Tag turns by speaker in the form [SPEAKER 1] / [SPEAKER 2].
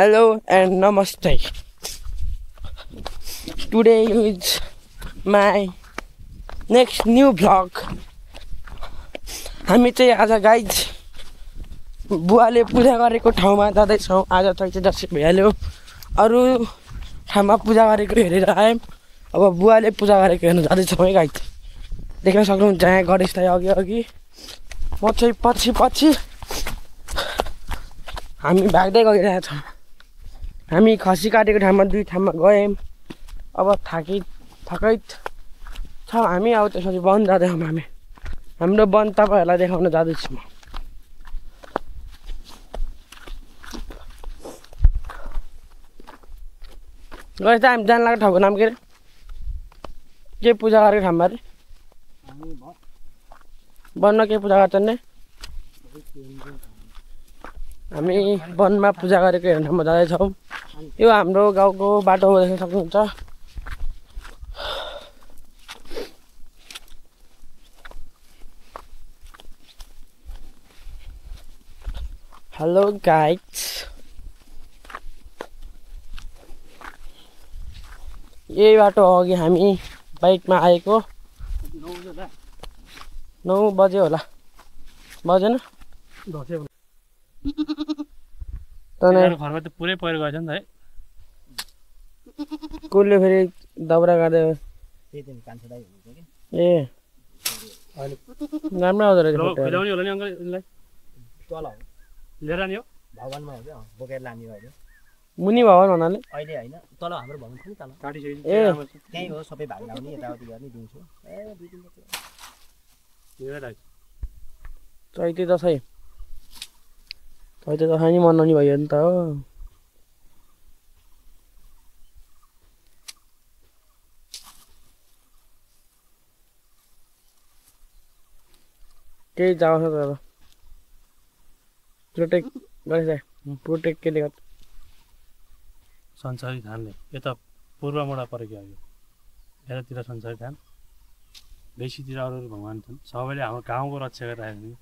[SPEAKER 1] Hello and namaste. Today is my next new vlog. हामी चाहिँ आज गाइज बुवाले पूजा गरेको ठाउँमा जाँदैछौँ। आज चाहिँ दसैँ भइहाल्यो, अरू ठाउँमा पूजा गरेको हेरेर आयौँ। अब बुवाले पूजा गरेको हेर्न जाँदैछौँ है गाइज। देख्न सक्नुहुन्छ यहाँ गणेशलाई अघि अघि, म चाहिँ पछि पछि हामी भाग्दै गइरहेको छौँ। हामी खसी काटेको ठाउँमा दुई ठाउँमा गयौँ। अब थकै छौँ हामी। अब त्यसपछि वन जाँदैछौँ हामी। हाम्रो वन तपाईँहरूलाई देखाउन जाँदैछु म। गएछ हामी जान लागेको ठाउँको नाम के पूजा गरेको ठाउँमा अरे? वनमा के पूजा गर्छन् नि? हामी वनमा पूजा गरेको हेर्न ठाउँमा जाँदैछौँ। यो हाम्रो गाउँको बाटो देख्न सक्नुहुन्छ। हेलो गाइज, यही बाटो अघि हामी बाइकमा आएको। 9 बज्यो होला, बजेन?
[SPEAKER 2] घरमा त पुरै पहिरो गएछ नि त है।
[SPEAKER 1] कुलले फेरि दौरा गर्दै ए राम्रो आउँदो रहेछ।
[SPEAKER 2] फिलाउने होला नि अङ्कल यसलाई
[SPEAKER 3] तल हो
[SPEAKER 2] लिएर जाने हो
[SPEAKER 3] भगवानमा हो क्या, बोकेर लाने हो अहिले।
[SPEAKER 1] मुनि भवन भन्नाले
[SPEAKER 3] अहिले होइन, तल हाम्रो भवन छ नि तल,
[SPEAKER 2] काटिसकेपछि
[SPEAKER 3] त्यहीँ हो। सबै भाग लाउने, यताउति गर्ने दिन्छु।
[SPEAKER 1] चैते दसैँ नि मनाउने भयो नि त हो। केही जाओस् न त प्रोटेक्ट गरेछ। प्रोटेक्ट केले गर्छ?
[SPEAKER 2] संसारी धानले यता पूर्वबाट परेको हो। यतातिर संसारी धान, बेसीतिर अरू भगवान् छन्। सबैले हाम्रो गाउँको रक्षा गरिरहेको नि।